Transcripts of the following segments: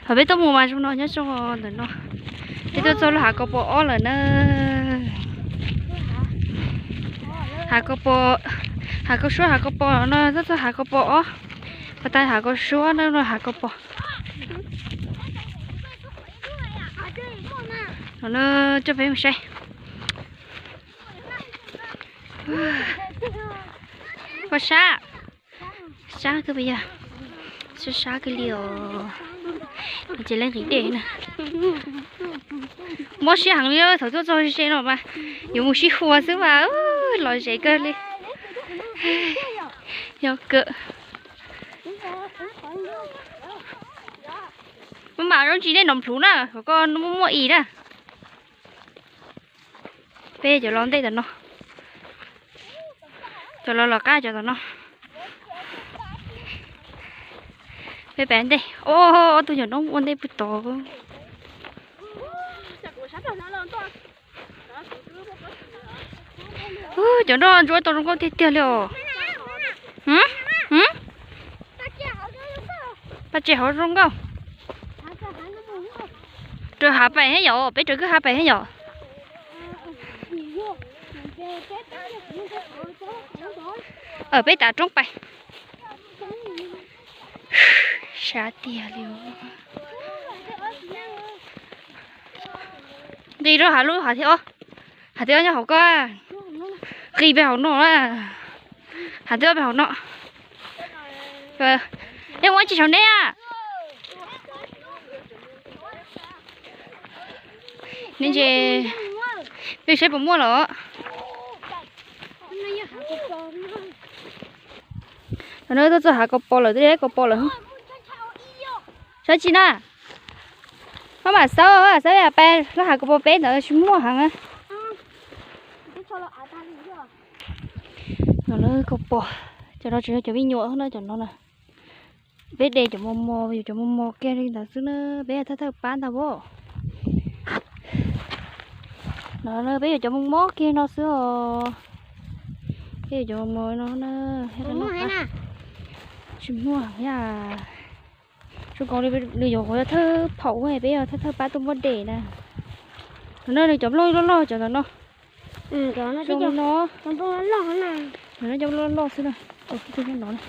Peb tuaj mus mas zoo no nyob zoo ntawm no. Peb tuaj txog lub hav Kos Pos ob lawm na. Hav Kos Pos, hav Kos Suab hav Kos Pos no, tuaj txog hav Kos Pos ob. Pas tas hav Kos Suab no, hav Kos Pos. Coj peb mus saib. Koj sab, sab kawg, sab sab kawg li os. Ces leej nqis dej na. Mob siab heev li, thaum tuaj txog ze no mas yuav mus sib hua xwb mas lom zem kawg li. Yog kawg. Maj mam zoo tsis nej nov plhuv na, kom koj muaj muaj is na. Peb cov los ntej tom no, cov los lawv qab cov tom no. Peb pem ntej, ob tug nyuam noob ua ntej puag tod. Cov nroj ntsuab tau zoo nkauj tiag tiag li os. Paj tseg hauv zoo nkauj. Raws hav pais thiab yom, peb raws kwj hav pais thiab yom. Peb tav roob pais. Sab tiag li. Nqis rau hav lub hav thib ob. Hav thib ob nyob hauv ko. Nqis pem hauv no. Hav thib ob pem hauv no. Nej ua tsis saum neb a? Neb ntse, peb saib puas muaj los. Thaum no tuaj txog hav Kos Pos lawm, twb Kos Pos lawm. Saib tsis na. Maj mam xawb, xawb pais lub hav Kos Pos peb ntawd tsis muaj heev. No lawm Kos Pos, cov no tseem yog cov me nyuam na, cov no na. Peb de cov mos mos, yuav cov mos mos kiag li ntawd xwb na, peb thawj thawj pab ntag as. No peb yuav cov mos mos kiag no xwb os. Peb yuav cov mos mos no na, tsis muaj thiab. Zoo nkaus li nws yuav qhuav yog thawj phaum, peb yog thawj thawj pab tuaj muab de na. Thaum no nws cov nplooj loj loj cov ntawm no. Zoo li no. Cov nplooj loj loj xwb na. Tus nyob no na.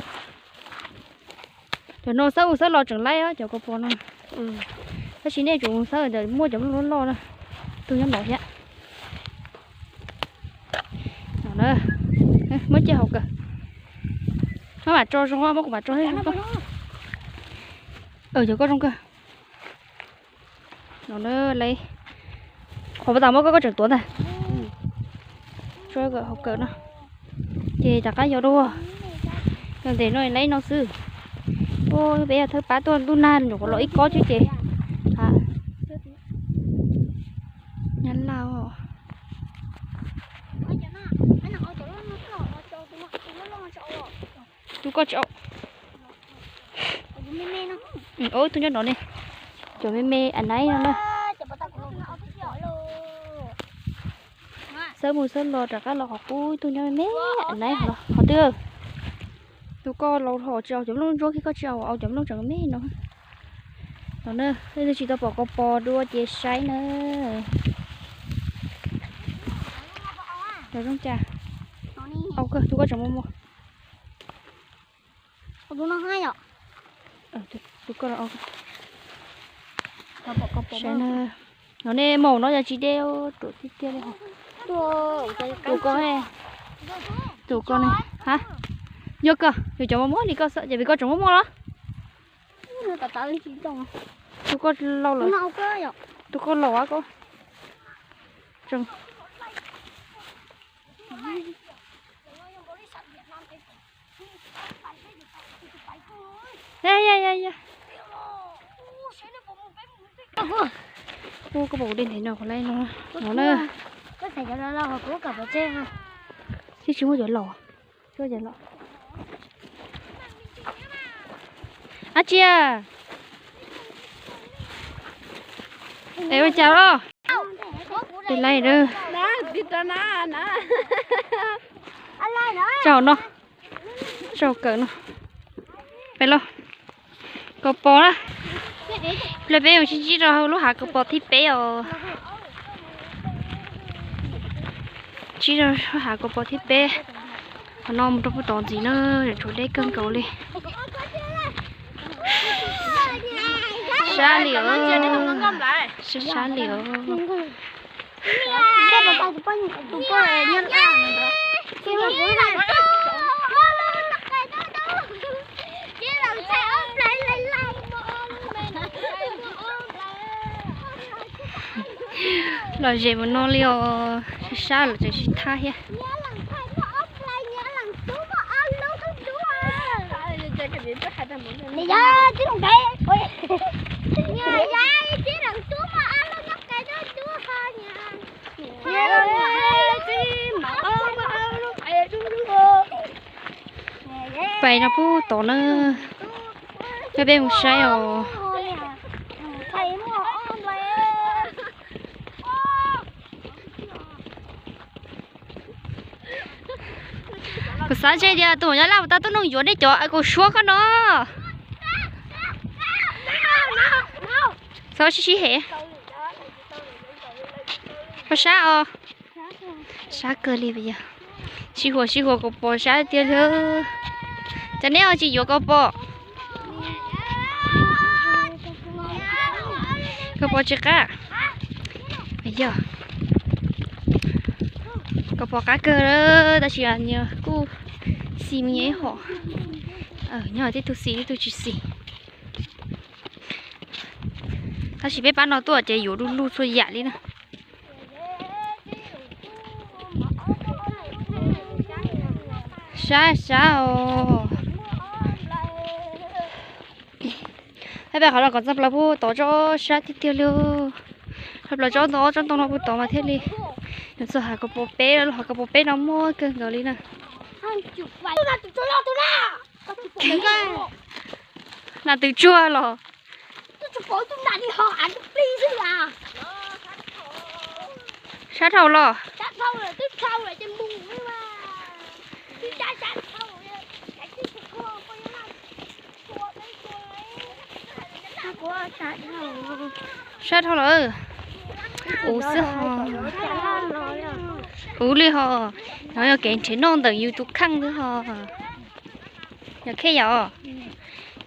Cov no xawb mus xawb los tseem laib cov Kos Pos no. Tab sis nej tsum xawb ntawm muaj cov nplooj loj loj na. Tus nyob no thiab. Muab cia hauv kawg. Maj mam tso zoo, muab kuv mam tso thiab zoo koj. Cov koj zoo kawg. No na, qhov pas tas muab koj, koj tseem tuav ntag. Tso hauv kawg no. Ces rov qab yog dua. Yog ntawm no laib no xwb. Peb yog thawj pab tuaj ntuj nag nyuam qhuav los ib kob xwb ces. Nyab laj. Tus koj tsis au. Tus nyob no ne. Cov me me a naib no na. Xawb mus xawb los rov qab los qhov qub, tus nyob me me a naib qhov twg. Tus koj laus ho tsis au cov nplooj ntsuab kiag, koj tsis au, au cov nplooj tseem me no. No na, nej twg tsis tau pom Kos Pos dua ces saib na. Cov zoo cas? Au kawg, tus koj tseem muaj muaj. Saib na, no nej mus no yog tsis de ruam tiag tiag li. Tus koj, tus koj ne, ha, yog koj, yog cov muaj muaj li koj xwb ces vim koj tseem muaj muaj los. Tus koj laus lawm, tus koj laus koj. Ua koj pom kuv de ntev no qhov laib no, no na. Tsis tsis muaj cov laus. Ab tsia. Es ua cas los? Tes laij a. Tso no, tso kawm no. Peb los, Kos Pos na. Los peb mus sib ntsib rau lub hav kaus pos thib peb os. Ntsib rau lub hav kaus pos thib peb. Qhov no mus rau puag tod ntxiv na, tshuav deb kawg nkaus li. Sab li os, sab sab li os. Los ze mus no li os, sab sab lawm tseem sib thab thiab. Pais no puag tod na, coj peb mus saib os. Kuv xav ntshe tias tus Hmoob Nyab Laj puas tau tuaj nug yuav nej cov kaus suab ko no. Txhob sib sib hem. Koj sab os. Sab kawg li yog. Sib huas sib huas kaus pos sab tiag li. Cas neb ho tsis yuav kaus pos? Kaus pos tsis qab. Yog, kaus pos qab kawg tab sis kuj xis me nyuam ib hom. Nyob tib tug xis tib tug tsis xis. Tab sis peb pab no tuaj ces yuav du lug txhua yam li na. Sab sab os. Peb pais qhov no kom txog plaws puag tod tsob sab tiag tiag li. Txog plaws tsob ntoo, tsob ntoo no puag tod mas thiaj li yuav txog hav kaus pos peb, lub hav kaus pos peb no muaj kawg nkaus li na. Nas twv tsuag los. Sab dhau los. Sab dhau lawm. Ub xwb ho. Ub li ho. No yog kev nrhiav noj ntawm yus tus kheej xwb ho. Yog khej yom.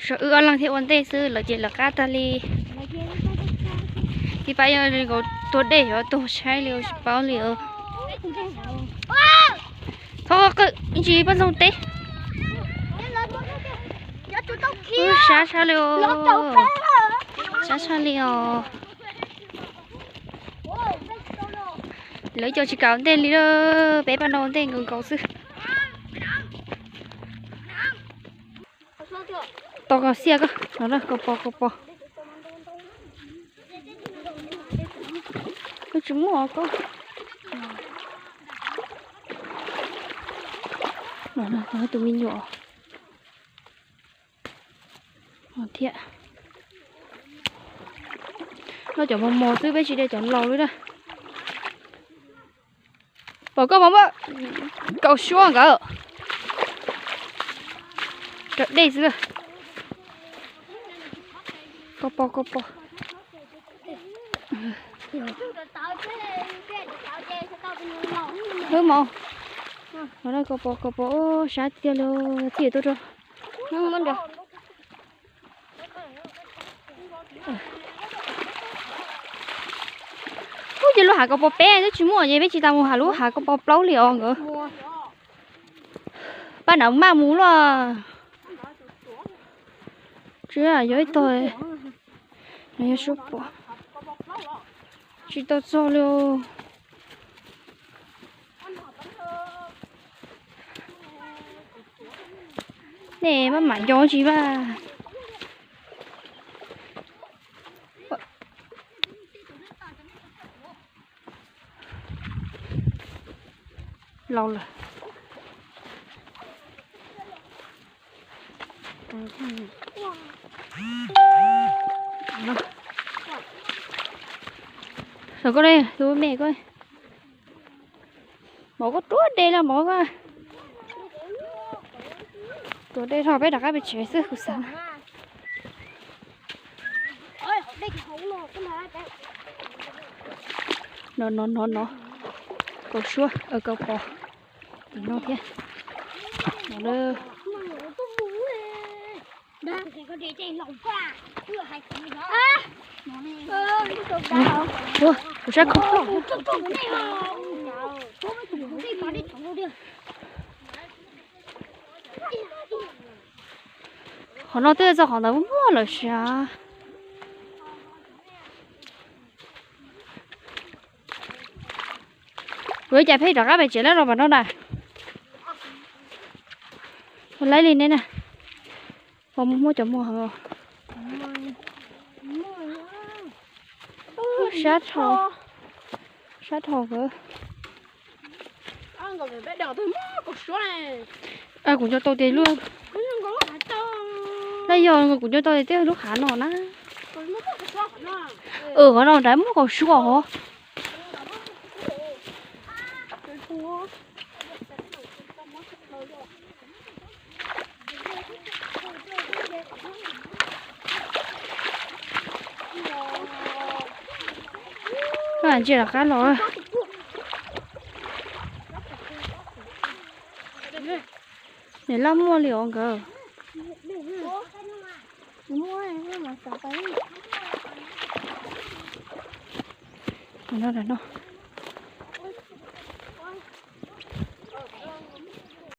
Tshuav wb ob leeg thiaj ua ntej xwb, lawv ces lawv qab tag li. Tib pab yog nkaus tuag dej yuav tuag saib li tsis paub li os. Thov qw ib ntsis poj ntxoog teb. Sab sab li os. Sab sab li os. Lawv cov tsis kam ua ntej li, peb pab no ua ntej nkaus nkaus xwb. Tos kom xiam koj, kaus pos kaus pos. Koj tsis muaj koj. Tus me nyuam thiab. Noj cov mos mos xwb, peb tsis de cov laus li na. Pom koj mos npaj kaus suab nkawd. Raws dej xwb. Kaus pos kaus pos. Wb mos. Kaus pos kaus pos, sab tiag li, txij tuaj rau. Ub, ces lub hav kaus pos peb twb tsis muaj ces peb tsis tas mus hav lub hav kaus pos plaub li os nkawd. Pab nram maj mus luaj. Tsis yog ib tog, no yog suab pos. Tsis tau txog li. Nej maj mam nco tsis vaj. Laus lawm. Koj tus me koj. Mov koj ruam dej los mov koj. Ruam dej thaum peb rov qab pem tsev xwb kuv xav. No no no no, kaus suab, kaus pos, tim no thiab. Ua, kuv sab khob ploj. Qhov no twb txog qhov ntawd muaj lawm siab. Kuv ib cas pheej rov qab pem tsev lawm los pem no na. Ua laib li ne na. Pom muaj cov muag heev os. Sab dhau, sab dhau kawg. Kuv nco tau tias lub, laj yog kuv nco tau tias tej lub hav no na. Qhov no nrad muaj kaus suab hov. Ntsia rov qab los. Niam laj muaj li os nkawd.